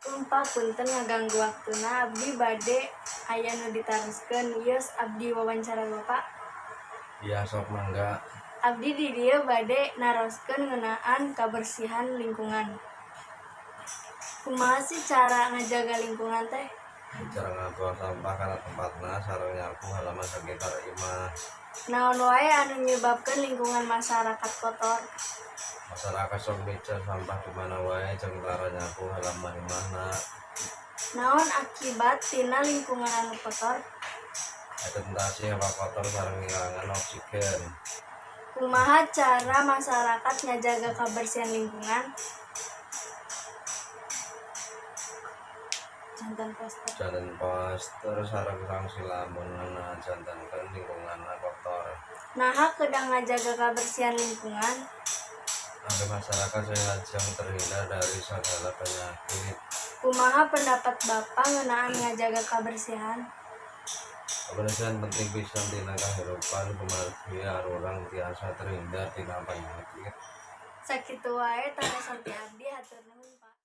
Pak, punten ngaganggu waktuna, abdi bade aya nu ditaroskeun, wios abdi wawancara Bapak? Iya, sok mangga. Abdi di dieu bade naroskeun ngeunaan kabersihan lingkungan. Kumaha sih cara ngajaga lingkungan teh? Cara ngabuang sampah kana tempatna sareng nyapu halaman sekitar imah. Naon wae anu nyebabkeun lingkungan masyarakat kotor? Masyarakat sok miceun sampah di mana wae jeung tara nyapu halaman imahna. Naon akibat tina lingkungan anu kotor? Ektentasi hawa kotor sareng ngilangan oksigen. Kumaha cara masyarakat ngajaga kabersihan lingkungan? Janten poster. Janten poster sareng sanksi lamun ngajantenkeun lingkunganna kotor. Naha kedah ngajaga kabersihan lingkungan? Agar masyarakat sehat jeung terhindar dari sagala penyakit. Kumaha pendapat Bapak ngeunaan ngajaga kabersihan? Kebersihan penting pisan dina kahirupan kumargi arurang tiasa terhindar tina penyakit. Sakitu wae tarosan ti abdi, hatur nuhun, Pak.